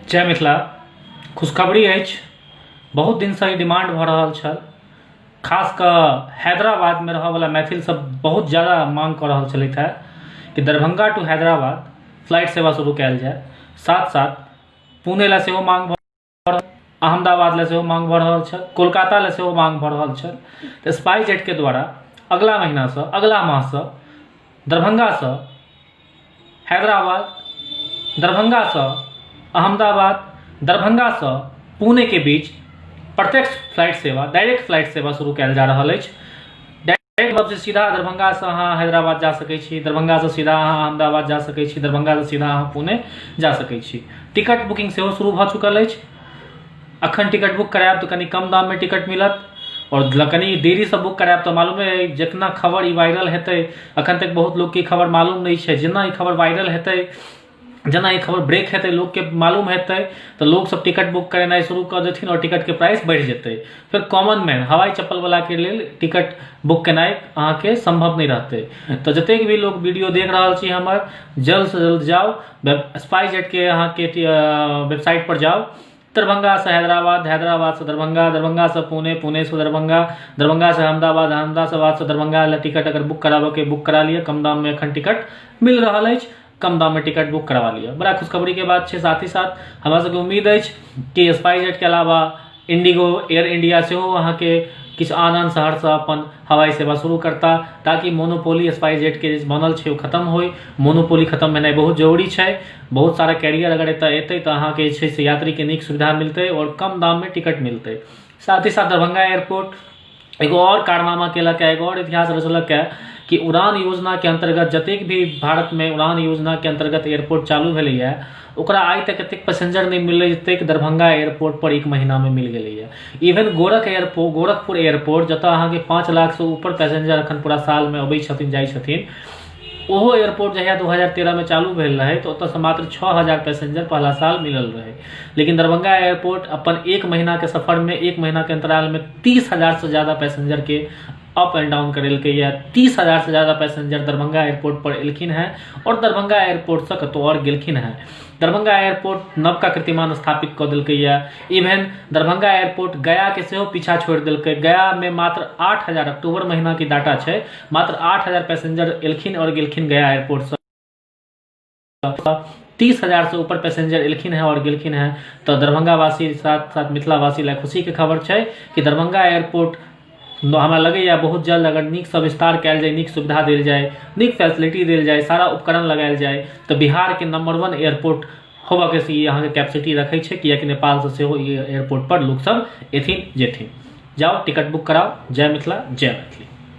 जय मिथिला। खुशखबरी अछि, बहुत दिनसँ ई डिमांड भऽ रहल छल। खास कऽ हैदराबादमे रहऽवला मैथिल सब बहुत ज्यादा माँग कऽ रहल छलथि हेँ कि दरभंगा टू हैदराबाद फ्लाइट सेवा शुरू कयल जाय। साथ साथ पुणे लए सेहो माँग भऽ रहल, अहमदाबाद लए सेहो माँग भऽ रहल छल, कोलकाता लए सेहो माँग भऽ रहल छल। तऽ स्पाइस जेटके द्वारा अगिला महीनासँ, अगिला माहसँ दरभंगासँ हैदराबाद, दरभंगासँ अहमदाबाद, दरभंगासँ पुणेके बीच प्रत्यक्ष फ्लाइट सेवा, डायरेक्ट फ्लाइट सेवा शुरू कयल जा रहल अछि। डायरेक्ट मतलब सीधा दरभंगासँ अहाँ हैदराबाद जा सकै छी, दरभंगासँ सीधा अहाँ अहमदाबाद जा सकै छी, दरभंगासँ सीधा अहाँ पुणे जा सकै छी। टिकट बुकिंग सेहो शुरू भऽ चुकल अछि। अखन टिकट बुक करायब तऽ कनि कम दाममे टिकट मिलत आओर कनि देरीसँ बुक करायब तऽ मालूमे अइ जितना खबर ई वायरल हेतै, अखन तक बहुत लोकके ई खबर मालूम नहि छै। जेना ई खबर वायरल हेतै, जेना ई खबर ब्रेक हेतै, लोकके मालूम हेतै तऽ लोकसब टिकट बुक करेनाइ शुरू कऽ देथिन आओर टिकटके प्राइस बढ़ि जेतै। फेर कॉमन मैन, हवाइ चप्पलवलाके लेल टिकट बुक केनाइ अहाँके सम्भव नहि रहतै। तऽ जतेक भी लोक वीडियो देख रहल छी हमर, जल्दसँ जल्द जाउ, स्पाइस जेटके अहाँके वेबसाइटपर जाउ, दरभंगासँ हैदराबाद, हैदराबादसँ दरभंगा, दरभंगासँ पुणे, पुणेसँ दरभंगा, दरभंगासँ अहमदाबाद, अहमदाबादसँ दरभंगा लए टिकट अगर बुक कराबऽके बुक करा लिअ। कम दाममे एखन टिकट मिल रहल अछि, कम दाममे टिकट बुक करबा लिअ। बड़ा खुशखबरीके बात छै। साथ ही साथ हमरा सबके उम्मीद अछि कि स्पाइस जेटके अलावा इंडिगो, एयर इंडिया सेहो अहाँके किछु आन आन शहरसँ अपन हवाई सेवा शुरू करता, ताकि मोनोपोली स्पाइस जेटके जे बनल छै ओ खतम होइ। मोनोपोली खतम भेनाइ बहुत जरूरी छै। बहुत सारा कैरियर अगर एतऽ एतै तऽ अहाँके जे छै से यात्रीके नीक सुविधा मिलतै आओर कम दाममे टिकट मिलतै। साथ ही साथ दरभंगा एयरपोर्ट एगो आओर कारनामा केलक, एगो आओर इतिहास रचलक है कि उड़ान योजनाके अन्तर्गत जतेक भी भारतमे उड़ान योजनाके अन्तर्गत एयरपोर्ट चालू भेलैए, ओकरा आइ तक एतेक पैसेंजर नहि मिललै जतेक दरभंगा एयरपोर्ट पर एक महीनामे मिल गेलैए। इवन गोरखपुर एयरपोर्ट, जतऽ अहाँके 5 लाखसँ ऊपर पैसेंजर एखन पूरा सालमे अबै छथिन, जाइ छथिन, ओहो एयरपोर्ट जहिया 2013मे चालू भेल रहै तऽ ओतऽसँ मात्र 6000 पैसेंजर पहला साल मिलल रहै। लेकिन दरभंगा एयरपोर्ट अपन एक महीनाके सफरमे, एक महीनाके अन्तरालमे 30,000सँ ज्यादा पैसेंजरके अप एंड डाउन करेलकैए। 30,000सँ ज्यादा पैसेंजर दरभंगा एयरपोर्ट पर एलखिन हेँ आओर दरभंगा एयरपोर्टसँ कतहु आओर गेलखिन हेँ। दरभंगा एयरपोर्ट नवका कीर्तिमान स्थापित कऽ देलकैए। इवेन दरभंगा एयरपोर्ट गयाके सेहो पीछा छोड़ि देलकै। गयामे मात्र 8000, अक्टूबर महीनाके डाटा छै, मात्र 8000 पैसेंजर एलखिन आओर गेलखिन गया एयरपोर्टसँ। 30,000सँ ऊपर पैसेंजर एलखिन हेँ आओर गेलखिन हेँ। तऽ दरभंगावासी साथ साथ मिथिलावासी लए खुशीके खबर छै कि दरभंगा एयरपोर्ट हमरा लगैए बहुत जल्द अगर नीकसँ विस्तार कयल जाय, नीक सुविधा देल जाय, नीक फैसिलिटी देल जाय, सारा उपकरण लगायल जाय, तऽ बिहारके नंबर 1 एयरपोर्ट होबऽके से ई अहाँके कैपेसिटी रखै छै, किएकि नेपालसँ सेहो ई एयरपोर्ट पर लोकसब एथिन जेथिन। जाउ, टिकट बुक कराउ। जय मिथिला, जय मैथिली।